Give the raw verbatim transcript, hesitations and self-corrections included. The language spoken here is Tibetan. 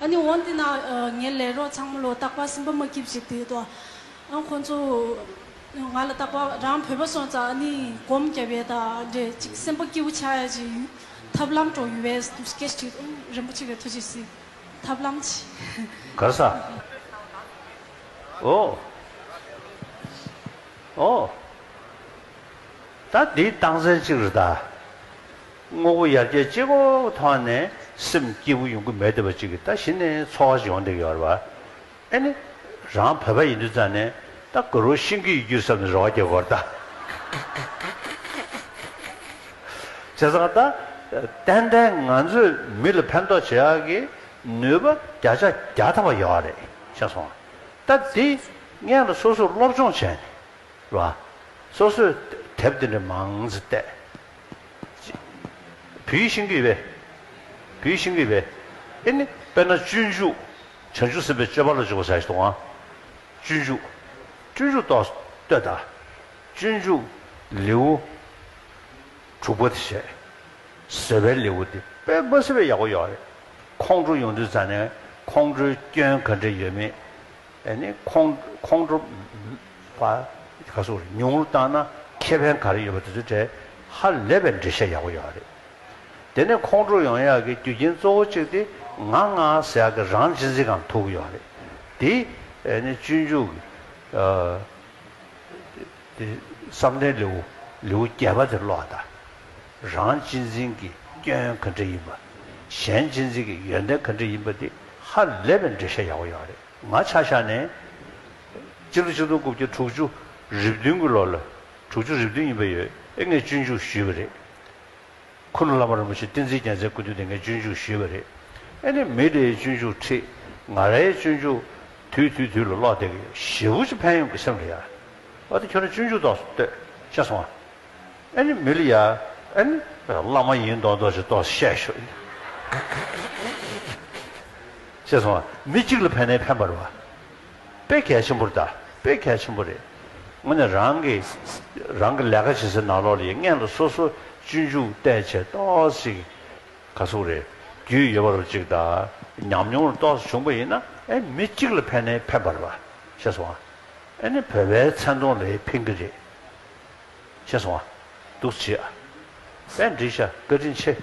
ཨ་ནི་འོན་ཏེ་ན་ཨ་ངའི་ལས་རོགས་ཚང་མ་ལོ་རྟག་པར་སེམས་པ་མ་སྐྱིད་ཅིག་དེ་དོ། ཨ་ཁོང་ཚོ་ང་ལ་རྟག་པར་རང་བོད་པ་སོང་ཙང་ཨ་ནི་སྒོམ་རྒྱབ་ཡས་དང་འདྲེ་ཅིག་སེམས་པ་སྐྱིད་པོ་ཆགས་ཡས་ཅིག་ཐབས་ལམ་འགྲོ་ཡོད་པས་སྐད་ཆ་དྲིས། རིན་པོ་ཆེ་གི་ཐུགས་རྗེ་གཟིགས། ཐབས་ལམ་ཅིག་གར་ས། ཨོ། ཨོ། ད་འདི་རྟགས་མཚན་གཅིག་རེད་ད། དངོས་པོ་ཡར་རྒྱས་གཅིག་པོ་ཐོག་ནས་སེམས་སྐྱིད་པོ་ཡོང་གི་མེད་བསྡད་པ་གཅིག་གིས་ད་གཞི་ནས་ཚོར་བ་ཞིག་ཡོང་བསྡད་ཀྱི་ཡོད་རེད་པ། ཨེ་ནི། རང་བོད་པ་ཡིན་དུས་ཙང་ནས་ད་དགའ་རོགས་ཤེས་ཀྱི་ཡོད་རྒྱུ་བསམ་ནས་རེ་བ་རྒྱག་དགོས་རེད་ད། བྱས་ཙང་ད། ཏན་ཏན་ང་ཚོས་མི་ལ་ཕན་ཐོགས་བྱེད་ཡག་གི་ནུས་པ་བརྒྱ་ཆ་བརྒྱ་ཐམ་པ་ཡོད་རེད་ཤེས་སོང་། ད་འདི་སྔོན་ལ་སོ་སོར་སློབ་སྦྱོང་བྱས་ནས། རེད་བ། སོ་སོས་དེབ་འདི་འདྲ་མང་ཙམ་བལྟས། བོད་ཡིག་ཤེས་ཀྱི་ཡོད་པས། བོད་ཡིག་ཤེས་ཀྱི་ཡོད་པས། ཨེ་ནི་དཔེར་ན་སྤྱོད་འཇུག་བྱང་ཆུབ་སེམས་དཔའི་སྤྱོད་པ་ལ་འཇུག་པ་ཟེར་ཞིག་འདུག་ཨང་། སྤྱོད་འཇུག་སྤྱོད་འཇུག་ཏོག་ཙམ་ལྟོས་དང་། སྤྱོད་འཇུག་ལེའུ་དྲུག་པ་དེ་བྱས། བཟོད་པའི་ལེའུ་དེ་དཔེ་མ་སྲིད་པའི་ཡག་པོ་ཡོད་རེད། ཁོང་ཁྲོ་ཡོང་དུས་ཙང་ནས་ཁོང་ཁྲོའི་སྐྱོན་ག་འདྲ་ཡོད་མེད། ཨ་ནི་ཁོང་ཁོང་ཁྲོ་བ་ག་སོགས་རེད་ཉུང་རུ་བཏང་ན་ཁེ་ཕན་ག་རེ་ཡོད་པ་དེ་ཚོའི་གྲས་ཧ་ལས་པའི་འགྲེལ་བཤད་ཡག་པོ་ཡོད་རེད། དེ་ནས་ཁོང་ཁྲོ་ཡོང་ཡག་གི་རྒྱུ་རྐྱེན་གཙོ་བོ་གཅིག་དེ་ང་ང་ཟེར་ཡག་གི་རང་གཅེས་འཛིན་སྒང་ཐུག་གི་ཡོད་རེད། དེ་ཨ་ནི་སྤྱོད་འཇུག་གི་ཨ། དེ་བསམ་གཏན་ལེའུ་ལེའུ་བརྒྱད་པ་དེ་ཀློག་དང་། རང་གཅེས་འཛིན་གྱི་སྐྱོན་ག་འདྲ་ཡིན་པ། གཞན་གཅེས་འཛིན་གྱི་ཡོན་ཏན་ག་འདྲ་ཡིན་པ་དེ་ཧ་ལས་པའི་འགྲེལ་བཤད་ཡག་པོ་ཡོད་རེད། ང་ཆ་བཞག་ནས་སྤྱི་ལོ་ཆིག་སྟོང་དགུ་བརྒྱ་དྲུག་ཅུ་རེ་བདུན་གྱི་ལོ་ལ། དྲུག་ཅུ་རེ་བདུན་ཡིན་པ་ཡོད། ཨེ་ངས་སྤྱོད་འཇུག་ཞུས་པ་རེད། ཁུ་ནུ་བླ་མ་རིན་པོ་ཆེ་བསྟན་འཛིན་རྒྱལ་མཚན་སྐུ་མདུན་དེ་ངས་སྤྱོད་འཇུག་ཞུས་པ་རེད། ཨེ་ནི་མི་དེའི་སྤྱོད་འཇུག་ཁྲིད། ང་རའི་སྤྱོད་འཇུག་དུས་དུས་དུས་ལ་ཀློག་བསྡད་ཀྱི་ཡོད། ཞེ་པོ་ཅིག་ཕན་ཡོང་གི་སེམས་ལ་ཡ། ཨ་ཏི་ཁྱོད་རང་སྤྱོད་འཇུག་ཏོག་ཙམ་ལྟོས་ཤེས་སོང་ཨ། ཨེ་ནི་མི་ལ་ཡ། ཨེ་ནི་བླ་མ་ཡིན་མདོག་མདོག་ཅིག་ཏོག་ཙམ་བཤད་ཤོག་ཤེས་སོང་ཨ། མི་གཅིག་ལ་ཕན་ནའི་ཕན་པ་རེད་བ། དཔེ་གལ་ཆེན་པོ་རེད་ད། དཔེ་གལ་ཆེན་པོ་རེད། དངོས་གནས་རང་གི་རང་གི་ལས་ཀ་བྱེད་སའི་ནང་ལོགས་ལ་ཡ་སྔོན་ལ་སོ་སོ་སྤྱོད་འཇུག་བལྟས་བྱས་ཏོག་ཙམ་ག་ཟེར་དགོས་རེད། རྒྱུས་ཡོད་པ་རུ་གཅིག་དང་ཉམས་མྱོང་རུ་ཏོག་ཙམ་བྱུང་པ་ཡིན་ན་ཨེ་མི་གཅིག་ལ་ཕན་ནའི་ཕན་པ་རེད་བ། ཤེས་སོང་ཨ། ཨེ་ནི་བོད་པའི་མཚན་མཐོང་ལ་ཕན་གྱི་རེད། ཤེས་སོང་ཨ། འདུག་བྱེད་ཨ། དཔེ་འགྲིག་ཤག་བཀའ་དྲིན་ཆེ།